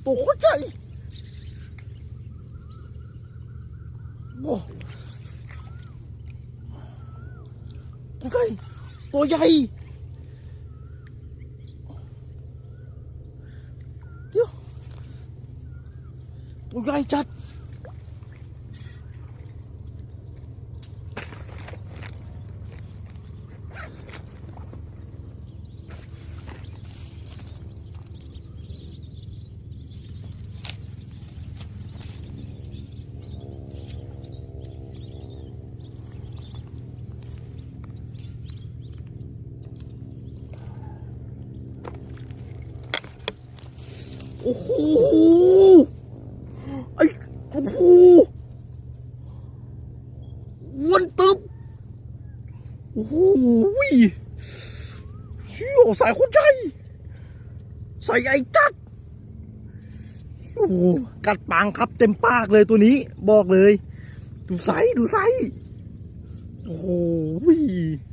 ໂຕໂຄດໃຫຍ່ ໂອ້ ໂຕໃຫຍ່ ໂຕໃຫຍ່ ດຽວ ໂຕໃຫຍ່ຈັດ. ໂອ້ໂຫ ໄອ້ ໂອ້ໂຫ ອ້ວນຕຶບ ໂອ້ໂຫ ສາຍໂຄດໃຫຍ່ ສາຍໃຫຍ່ຈັດ ໂອ້ໂຫ ກັດປາງຄັບເຕັມປາກເລີຍໂຕນີ້ ບອກເລີຍ ດູໄຊ ດູໄຊ ໂອ້ໂຫ.